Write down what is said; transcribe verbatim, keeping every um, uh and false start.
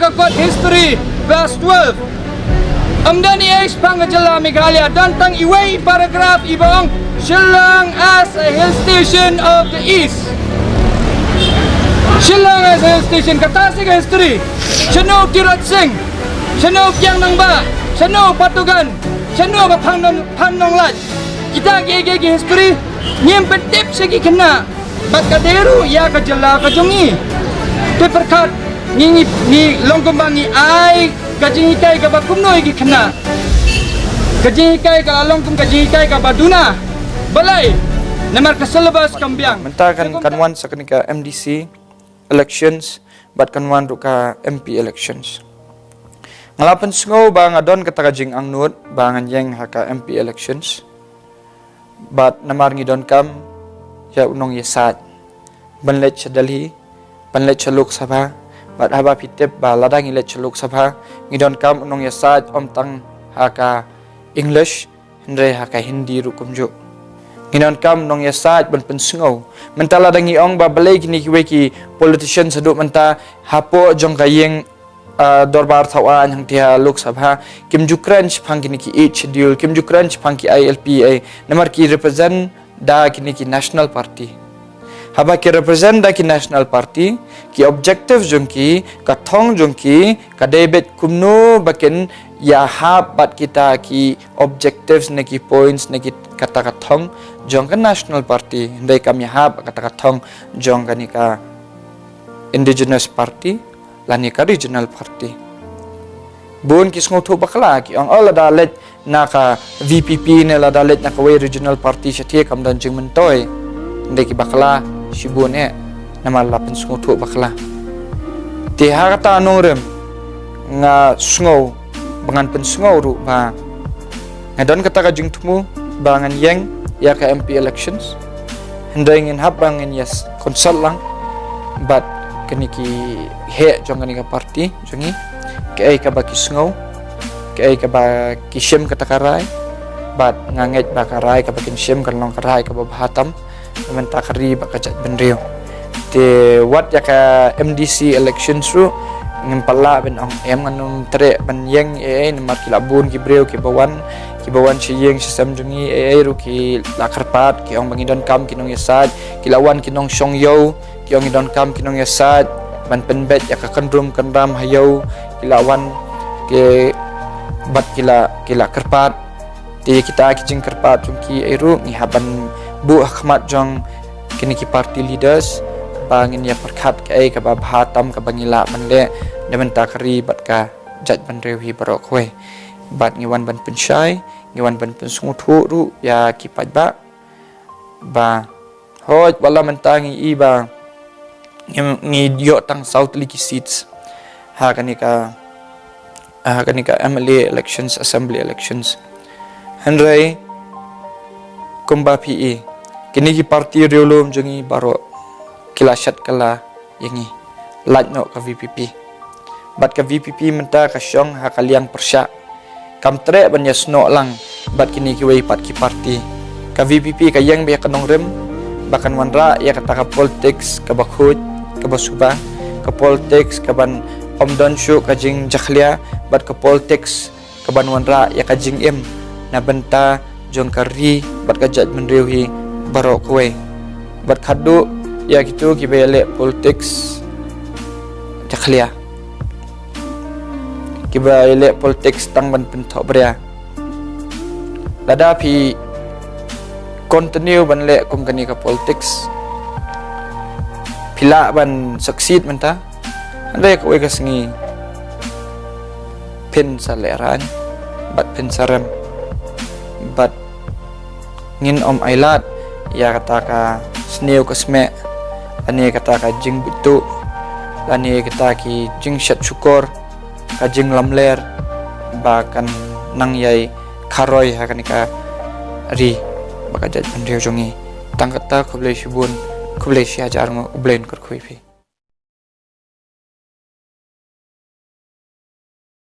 Ka kot history, verse twelve. Ym don ei ei shaphang ka jylla Meghalaya, don tang iwei i paragraph iba ong Shillong as a hill station of the East. Shillong as a hill station, kata shi ka history. Shano Tirot Sing, shano Kiang Nangbah, shano Patugan, shano ka Phan Nong, Phan Nonglait. Kita ki, ki, ki history, ngim pyntip sha ki khynnah. Bad ka dei ruh ïa ka jylla ka jong ngi. Te pyrkhat ngi, ngi, ngi long kumba ngi ai ka jinghikai kaba kumno ïa ki khynnah. Ka jinghikai ka la long kum ka jinghikai kaba duna. Balei? Namar ka syllabus kam biang. Mynta kan, kan wan sa kane ka M D C elections, bad kan wan ruh ka M P elections. Nga la pynsngew ba nga don kata ka jingangnud ba ngan ïeng ha ka M P elections. Bad namar ngi donkam ïa u nongïasaid ban leit sha Delhi, ban leit sha Lok Sabha. Bad haba phi tip ba lada ngi leit sha Lok Sabha, ngi donkam u nongïasaid ym tang ha ka English, hynrei ha ka Hindi ruh kumjuh. Ngi donkam nongïasaid ban pynsngew. Mynta lada ngi ong ba balei kine kiwei ki politician haduh mynta hapoh jong ka ïing, ah, dorbar thaw aiñ hangtei ha Lok Sabha kim ju kren shaphang kine ki Eighth Schedule, kim ju kren shaphang ki I L P A, namar ki represent da kine ki National Party. Haba ki represent da ki National Party, ki objective jong ki, ka thong jong ki ka dei beit kumno ba kin ïahap bad kita ki objectives ne ki points ne ki kata ka thong jong ka National Party. Hynrei kam ïahap bad kata ka thong jong kane ka Indigenous Party lane ka Regional Party. Bun ki sngewthuh bakla, ki ong, oh, lada leit na ka V P P ne lada leit na kawei Regional Party shathie kam don jingmyntoi. Hynrei ki bakla shibun eh, namar la pynsngewthuh bakla. Te ha kata nongrim nga sngew ba ngan pynsngew ruh ba nga don kata ka jingthmu ba ngan ïeng ïa ka M P elections. Hynrei ngin hap ba ngin ïa consult lang bad kine ki heh jong kane ka party jong ngi, kaei kaba ki sngew, kaei kaba ki shim kata ka rai, bad nga ngeit ba ka rai kaba kin shim kan long ka rai kaba bha tam na bynta ka ri bad ka jaitbynriew. Te wat ïa ka M D C elections ruh ngim pat lah ban ong em, ngan ym treh ban ïeng ei ei namar ki la bun ki briew kiba wan, kiba wan sha ïing sha sem jong ngi, ei ei ruh ki la kyrpad, ki ong ba ngi donkam ki nongïasaid, ki la wan ki nongshong ïew, ki ong ngi donkam ki nongïasaid ban pynbeit ïa ka kynrum kynram ha ïew, ki la wan ki bad ki la, ki la kyrpad. Te kita ki jingkyrpad jong ki ei ruh ngi hap ban buh ha khmat jong kine ki party leaders ba ngin ïa pyrkhat kaei kaba bha tam kaba ngi lah ban leh na bynta ka ri bad ka jaitbynriew hi baroh kawei. Bad ngi wan ban pynshai, ngi wan ban pynsngewthuh ruh ïa ki paidbah ba hooid, wat la mynta ngi i ba ngi, ngi ïoh tang saw tylli ki seats ha kane ka, ha kane ka M L A elections, assembly elections. Hynrei kumba phi i, kine ki party riewlum jong ngi baroh ki la shet kylla ïa ngi, lait noh ka V P P. Bad ka V P P mynta ka shong ha ka liang pyrshah, kam treh ban ïasnoh lang bad kine kiwei pat ki party. Ka V P P ka ïeng beit ïa ka nongrim ba kan wanrah ïa kata ka politics kaba khuid, kaba suba, ka politics kaban ym don shuh ka jingjakhlia, bad ka politics kaban wanrah ïa ka jingim na bynta jong ka ri bad ka jaitbynriew hi baroh kawei. Bad khatduh ïa kito kiba ïaleh politics jakhlia, kiba ïaleh politics tang ban pynthohbria. Lada phi continue ban leh kum kane ka politics, phi lah ban succeed mynta, hynrei kawei ka sngi phin sa lehraiñ bad phin sa rem, bad ngin ym ailad ïa kata ka sniew ka smeh, lane kata ka jingbuit tuh, lane kata ki jingshet shukor, ka jinglamler ba kan nang ïai kharoi ha kane ka ri bad ka jaitbynriew jong ngi. Tang kata, khublei shibun, khublei shihajar nguh, U Blei un kyrkhu ïa phi.